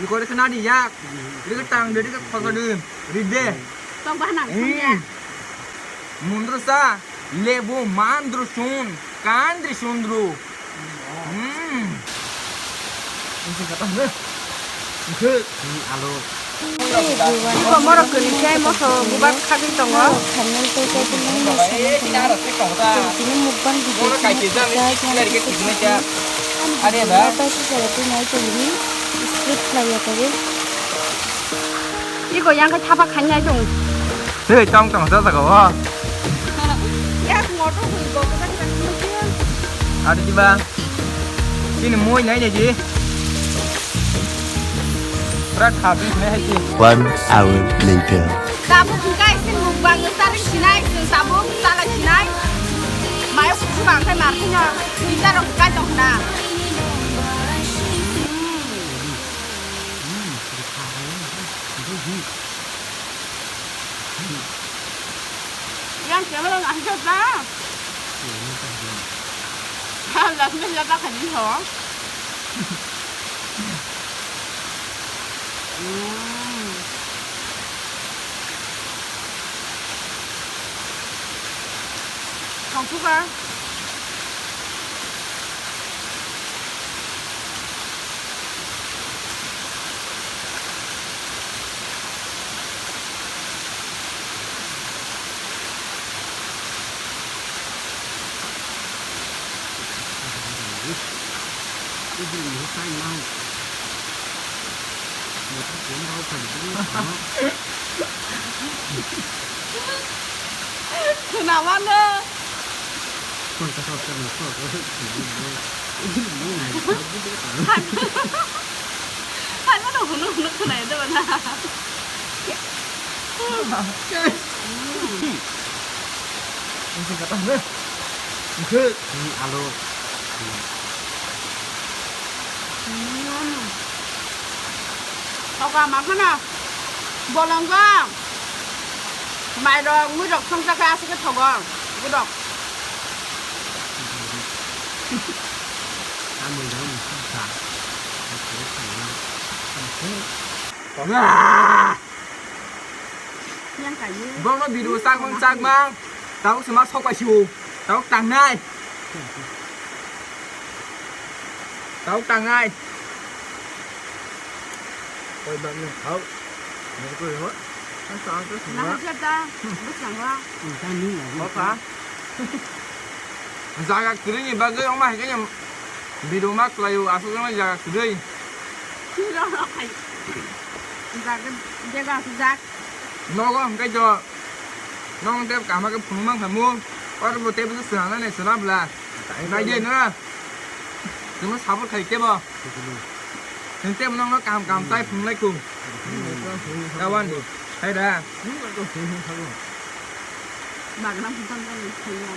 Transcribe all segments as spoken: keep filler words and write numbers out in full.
Ikore khna di yak. Rika tang de, rika khosa de. Ride. Tok bahana. Hmm. Mundru sa. Lebu mandru sun. Kandri sundru. Hmm. Iko morok kwrwi khe moso bubar khagwi tongo. Tini mukbang video tini kisa ani video no paisa sara twi nai tongdi skip khlai ya kari. Iko yang khe thapa khainai tong. Hei tong tong sa saka o. Yak motor hoi ko ka ka. Adi diba. Sini moi nai nai di. Pura khapi ne hai di. One hour later. Tabuk hwnkha isin mukbang yo saring sinai, chwng tabuk chala sinai. Mayo kuchu bang khai mar khino. Pizza rok kai tong khna. Yang camera nang jat na. Last minute jat na khani ho. Thangkuba. Khwnamano. Phaimano hunu hunu khwnai de bana. Ini kata ne. Ini alo. Toka makhana. Bolongo. Mairok, muirok songcha khe aswk khe thogo. Budok. Yang kayu. Borokno video chakmang chakmang. Tabuk se ma sok pai sibo. Tabuk tangnai. Tabuk tangnai. Koi bang ni hau. Ni koi ho. Ang sa ang sa. Nah, siap dah. Bus yang gua. Ang sa ni lagi. Apa? Jaga kwrwini bagwi wngma hai khe video ma khlaio, aswk wngma jaga kwrwi. Siro rok hai. Jaga, jaga aswk jak. Nogo hwnkhe jo. Nong tei kaham khe phunuk mang khamu. Oro bo tei bwswk swnamnani swnam bwla. Nai de no. Chwngno support khai kebo. Chwng tei nongno kaham kaham chai phunuk lai kho. Kawan bo. Hai da. Magna phunuk tang tang khai ya.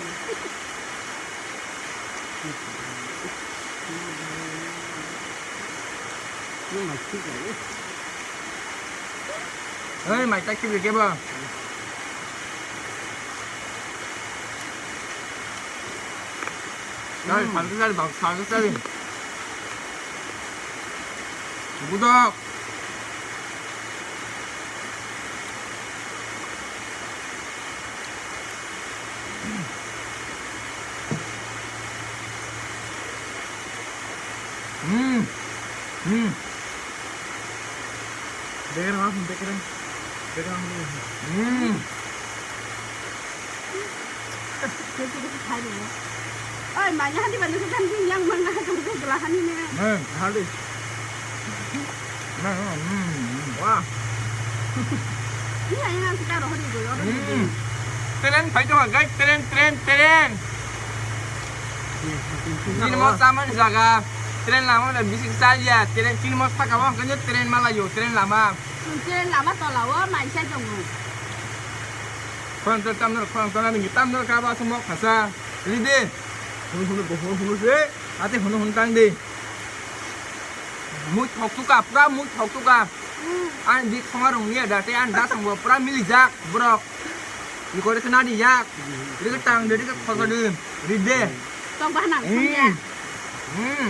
Oi, mai tak kibri kebo. Dai, salsa sari, bak, salsa sari. Budok. Hmm. Hmm. Beker mas, beker. Beker mas. Hmm. Oi, manya hati bani sudah yang mana kamu tu belah hani ni. Hmm, hadi. Wah. Iya, iya, kita roh di gua. Hmm. Tren phai tongo, guys, tren, tren, tren. Chini mo samani jaga, tren lama da bisi saja, tren chini mo saka wang kanya tren malayo, tren lama. Tren lama tola o, mai sai tongo. Khorang tren tamno, khorang tren tamno kaba sumo khasa. Ride. Hunu hunu go hunu hunu se. Ate hunu hunu tang de. Mui thok tuka, pura mui thok tuka. Ani dik songa rung niya da, tei ani da song bo pura mili jak, borok. Ikore khna di yak. Rika tang de, rika khosa de. Ride. Tong bahana. Hmm. Hmm.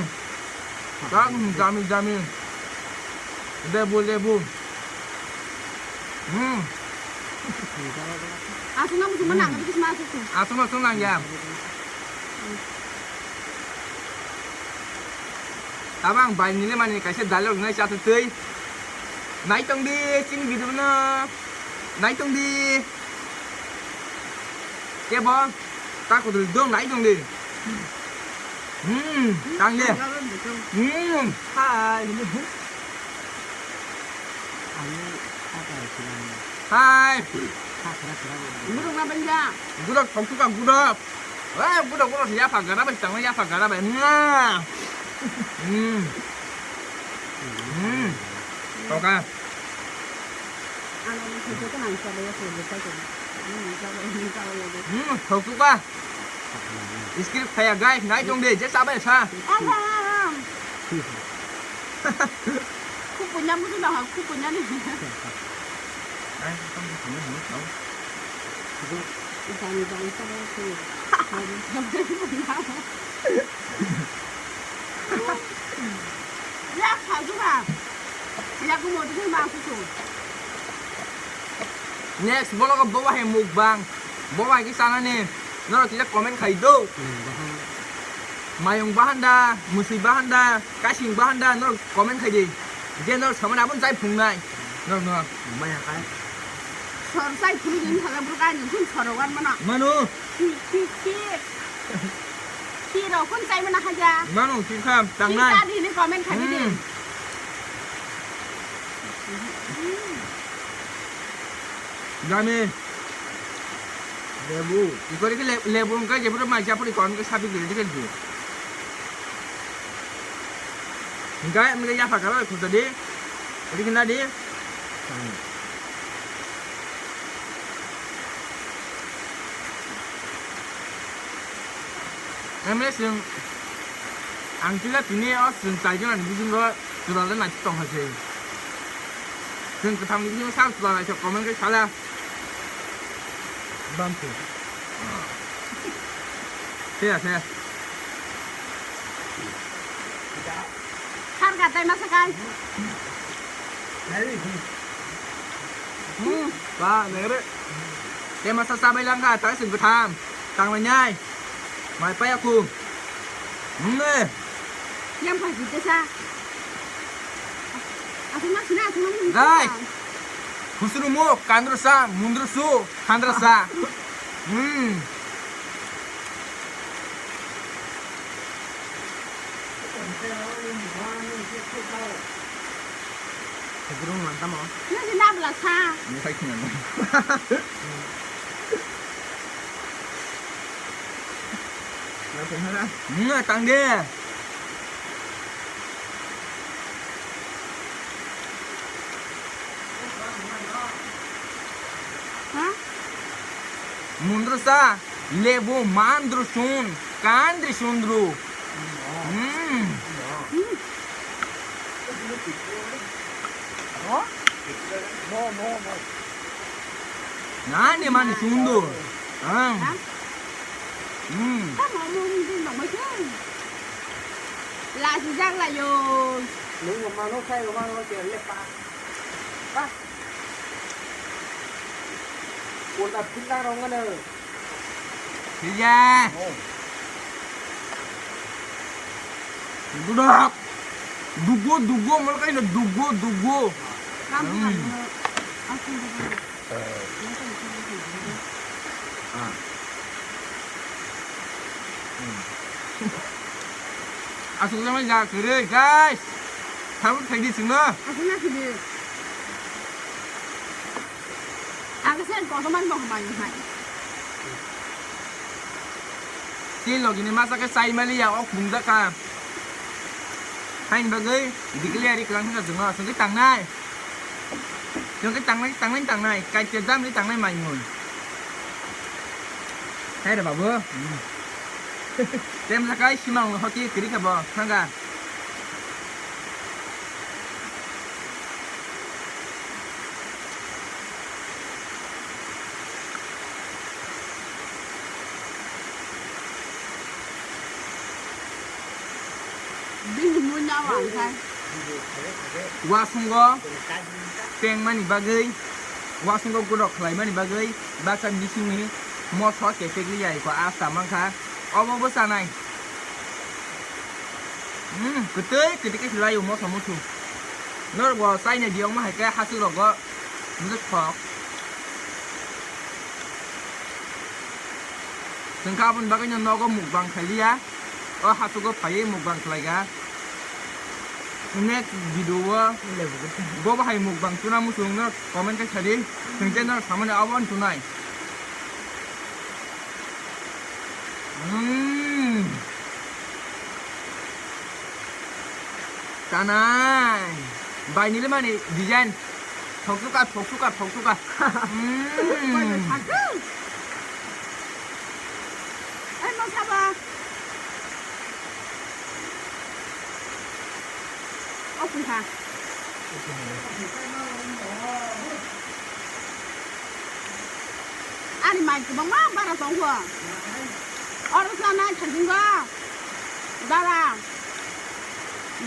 Tang jami jami. Lebu, lebu. Hmm. Aswk no muchungma nang, hmm, bisi ma aswk se. Aswk no aswk nang ya. Tabang bai nile mani kaisa dialogue nai chatwi twi. Naitong di, chini video no. Naitong di. Kebo, ta kudu dong, nai dong di. Hmm, tang de. Hmm. Hai. Hai. Gudok na benda. Gudok, thong suka gudok. Eh, gudok, gudok, ya pha gara bai, tang ya pha gara bai. Mwah. Hmm. Hmm. Toka. Hmm, thok suka. Script kaya guys, nai tong de, je sabai sa. Kupunya mutu dah, kupunya ni. Nai, tong de, tong de, tong de. Jani jani sabai sa. Ya, kha juga. Ya, aku mau tu ma aku tu. Next vlog o bo bahai mukbang. Bo bahai khe chanani. Norok kisa comment khai do. Hmm, bahai. Mayung bahanda, musui bahanda, kasing bahanda, norok comment khai di. Je norok samani aboni chai phungnai. Norok no. Maya kai. Sor chai phungnai din thala bro kai ni phun sor wan mano. Mano. Khi, khi, khi. Khi rok phun chai mana haja. Mano, khi kham, tangnai. Khi ta di ni comment khai di. Hmm. Dami. Lebu. Ikori ke le-, lebu engkai jepura mai japuri kon ke sapi gede ke di. Engkai mele ya pakara khuta di. Ori kena di. Emre sing ang tila tini o sing tai jona ni bising ro. Chwla le naisik tong hai se. Chwng kwthang ni bising sal chwla naisik comment khe sala. Bam se. Seya, seya. Har ka tai masa kai. Hmm, ba, nere. Te masa sabai langka, tai sing kwthang. Tang lai nyai. Mai paya ku. Hmm, ne. Yang pa jite sa. Aswk ma sina, aswk ma sina. Dai. Khusru mo, kandru sa, mundru su, khandra sa. Hmm. Khusru mo tamo. Nang si nabla sa. Ni khai khna. Nang tang de. Ha? Mundru sa, lebu mandru sun, kandri sundru. Hmm. Hmm. Nani mani sundu. Ah. Ha? Hmm. Tamo mo mo mo mo. Lasi jak la yo. Nung mo mano sai mo mano ke le pa. Pa. Kota pila rong ngana. Iya. Oh. Dudak. Dugo, dugo, mol kaino dugo, dugo. Ram, hmm. Ram, ram. Ah. Hmm. Aswk jagwi ja kwrwi, guys. Tabuk thaidi chwngno. Aswk na thidi. Ang sen kotorma ni bokong bai hai. Tei logi ni masa khe chai mali ya, o khum jakha. Haini bagwi dikli ari kwlang khe chwngno, chwngwi tangnai. Chwngwi tangnai, tangnai, tangnai. Kaisa jam ni tangnai mai mui. Hai re babu. Hmm. Tem jakai simang hoti kiri khe bo, thanga. Bini mui na wang khai. Wasungo tengmani bagwi, wasungo gudok khlaimani bagwi baksa bisingni moso kepegwi yaiko asta mankha, obo bo chanai. Hmm, kwtwi kwtwi khe khlaio moso musu. Norok bo chaina diyokma hai khe hasuk rogo. Nukjak thok. Chwng khe aboni bagwino nogo mukbang khailiya. O hasugo phaiwi mukbang khlaiga. Next video o bobo hai mukbang tuna muchungno comment khe sadi. Chwng tei norok samani abo wng tunai. Hmm. Tanai. Bai nili mani design. Thoksuka, thoksuka, thoksuka. Mm. Ai, ma saba. O, kuha. Ani mai kwbangma bara tongkho. Oro chana thangsingo. Dara.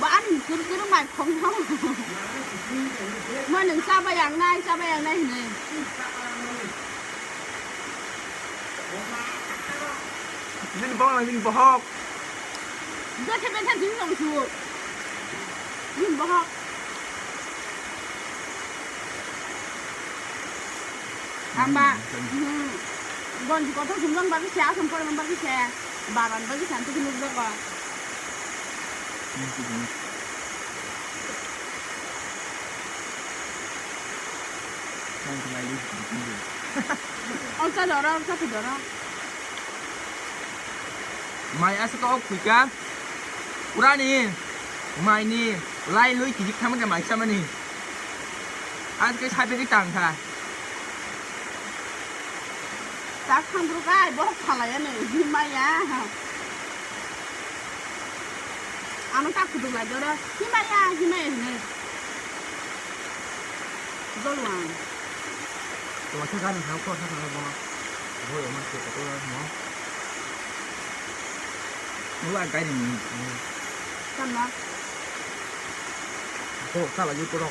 Bo ani kurkuru mai khongthom. Mo nung chaba yang nai, chaba yang nai hinui. Nini bong nang nini bohok. Bethe bethe jin nang su. Nini bohok. Amba, hmm, bonji kotor sumjang bagi se, asam kotor bagi se, baran bagi se, antuk nuk jago. Alta doro, alta doro. Mai aswk kok phuika. Purani maini lai lui kijik thangma khe mai samani. Aske sabe ki tang kha. Tak thang bru kai borok phalaya nei himaya. Ano tak kudu lai doro himaya himaya hinai. Jolwang. Tuma sa gari ha ko sa ko bo. Bo yo ma se ko mo. Mo la gari ni. Tama. Ko sa la yu ko.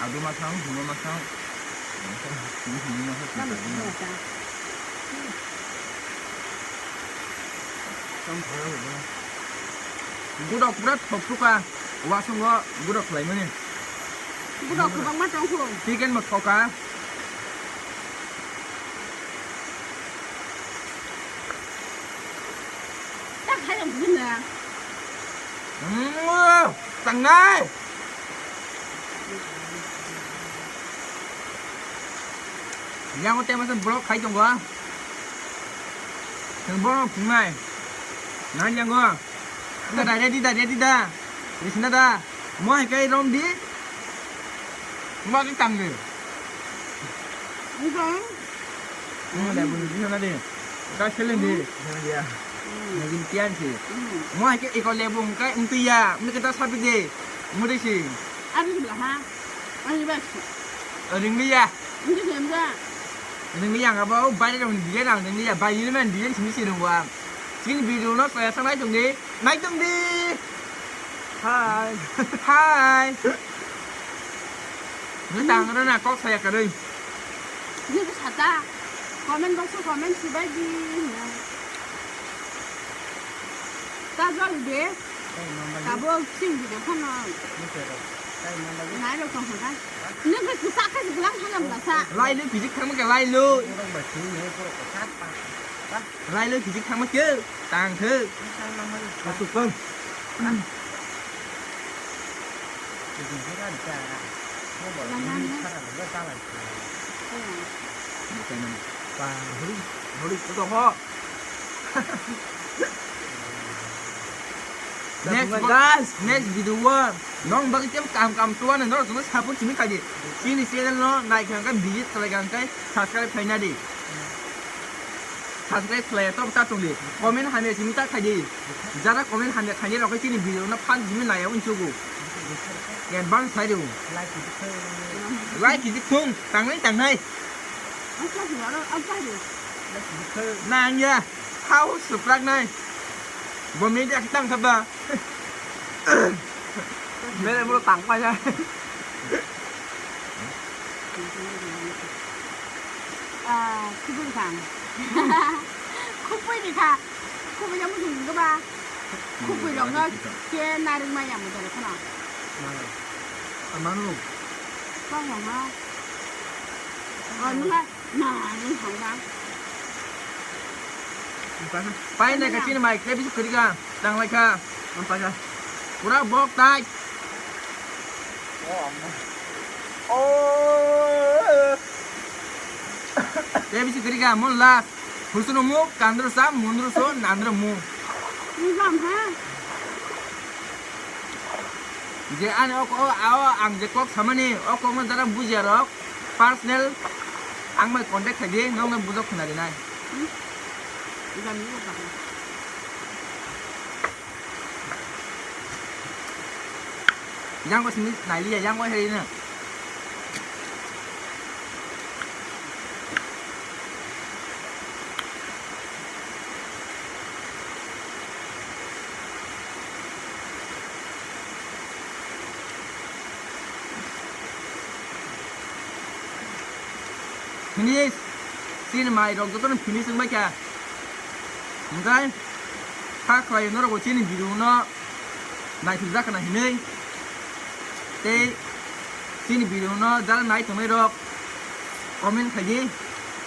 Adu ma thang, huma ma thang. Tama. Tam phara bo. Gudok pura thok thuka. Wasungo gudok khlaimani. Gudok kwbangma tongkhu. Chicken bo thoka. Tak hai ang bini. Mm, tangnai. Yang o tema sen blok khai tongo. Sen blok phungnai. Nang yang o. Dada, ready da, ready da. Risina da. Mo hai kai rom di. Mo kai tang de. Mo da bu di na de. Ka selen di. Ya. Nagin tian si. Mo hai kai iko le bu kai untu ya. Mo kai ta sabi de. Mo de si. Abi bla ha. Ani ba. Ring li ya. Ini siapa? Ini yang apa? Oh, banyak yang dia nang ini ya. Banyak ini main dia sini sini wang. Sini video no saya sana itu nih. Naik dong di. Hai. Hai. Ngetang ada nak kok saya kereng. Ini tuh sata. Comment box comment sih bagi. Tajol deh. Tabuk sing video phano. Nai rok tong kha. Nung khe kwchak khe bwlang thang bwla sa. Lai lu kijik thangma khe lai lu. Lai lu kijik thangma khe tang khe. Asuk bang. Ba huri huri ko ho. Next, guys, next video o nong bagwi tei kam kam tuwa nang norok tongwi support simi khaidi. Chini channel no nai kha khe visit khlai kha khe subscribe khlaina di. Subscribe khlai to ta tong di. Comment hamya simi ta khaidi. Jara comment hamya khaini rok chini video no fan simi nai un chugu. Advance khai di. Like di thung tangnai tangnai. Nang ya. Hao suprak nai. Bo media tang thaba. Mere bro tang pa ya. Ah, kubui tang. Kubui ni kha. Kubui ya mujung ga ba. Kubui rong no ke naring ma ya mo dare khana. Amanu. Kong rong ha. Oh, nunga. Pai nai ka chini mai khe bisi kwrwi ka, tang lai kha. Pura bok tai. Khe bisi kwrwi ka, mon la. Husuno muk, kandro sa, mundro so, nandro mu. Je ani o, o, o, ang je kok samani, o kok no jara bujiya rok. Personal ang bai contact khai di, nokno bujok khna rinai. Yang ko simi nai liya, yang ko heri na. Finish. Chini mai rok jotono finish wngbai kha. Hwnkhe kha khlai norok bo chini video no naithok jak khna hinwi. Tei chini video no jara nai tongnai rok comment khai di,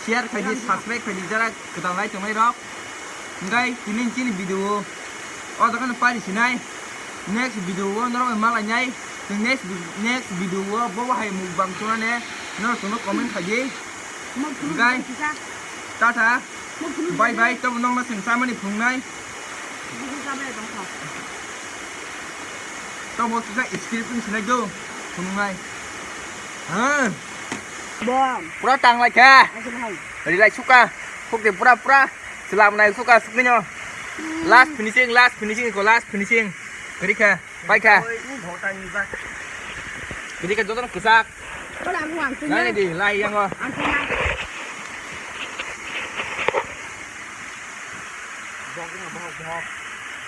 share khai di, subscribe khai di jara kwtal nai tongnai rok. Hwnkhe tini chini video o jaga no pari sinai. Next video o norok bai malainai. Next vi-, next video o bobo hai mukbang chunane norok chwngno comment khai di. Hwnkhe tata. Bye bye, tobo nokno chwng chamani phunuknai. Tobo kisa script wng sinai do phunuknai. Ha. Pura tang lai kha. Rilai suka. Khukti pura pura. Chwlam nai suka suknino. Last finishing, last finishing ko, last finishing. Kwrwi kha, pai kha. Kwrwi kha jotono kwchak. Nani di, lai yango.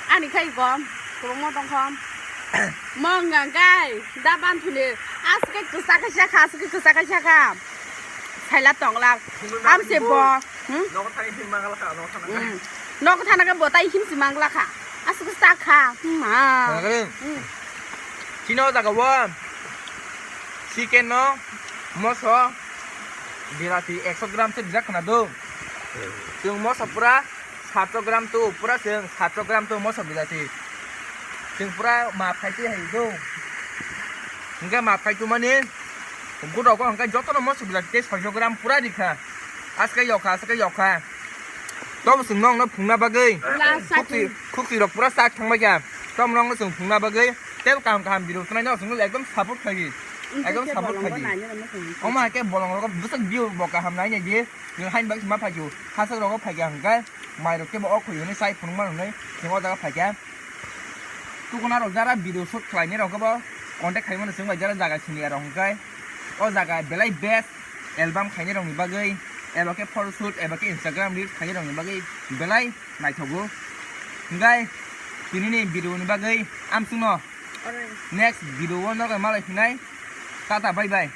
Ani khai kom, kurungmo tongkhom. Mong nang kai, da ban thuli. Aske kwchak kaisa kha, aske kwchak kaisa kha. Saila tonglak. Am se bo. Hmm? Nogo thani phim mangala kha, nogo thana. Hmm. Nogo thana khe bo tai him si mangala kha. Asuk sa kha. Hmm, ha. Khana khe? Hmm. Chini o jaga o chicken no moso bilati ekso gram se bijak khna do. Chwng moso pura satsho gram to, pura chwng satsho gram to moso bilati. Chwng pura map khai twi hai do. Hwnkhe map khai twi mani, gudok o hwnkhe jotono moso bilati tei soiso gram pura rikha. Aske yokha, aske yokha. Tobo chwng nokno phungna bagwi. Khukti, khukti rok pura sak thangbai kha. Tobo nokno chwng phungna bagwi tei kaham kaham video twnai no chwngno ekdom support khaidi. Ekdom support khaidi. Omo hai khe bolong rogo bwswk view bo kaham nai nai di. Nwng haini bagwi se ma phaikhe o. Hachwk rogo phaikha hwnkhe mai rok khe bo o khoi hwnwi chai phunukma hwnwi chwng o jaga phaikha. Tukuna rok jara video shoot khlainai rok khe bo contact khaimano chwng bai jara jaga siniya rok hwnkhe o jaga belai best album khainai rokni bagwi eba khe photo shoot eba khe Instagram reels khainai rokni bagwi belai naithogo. Hwnkhe tinini video ni bagwi amsukno next video o nogo malai phinai. Tata bye bye.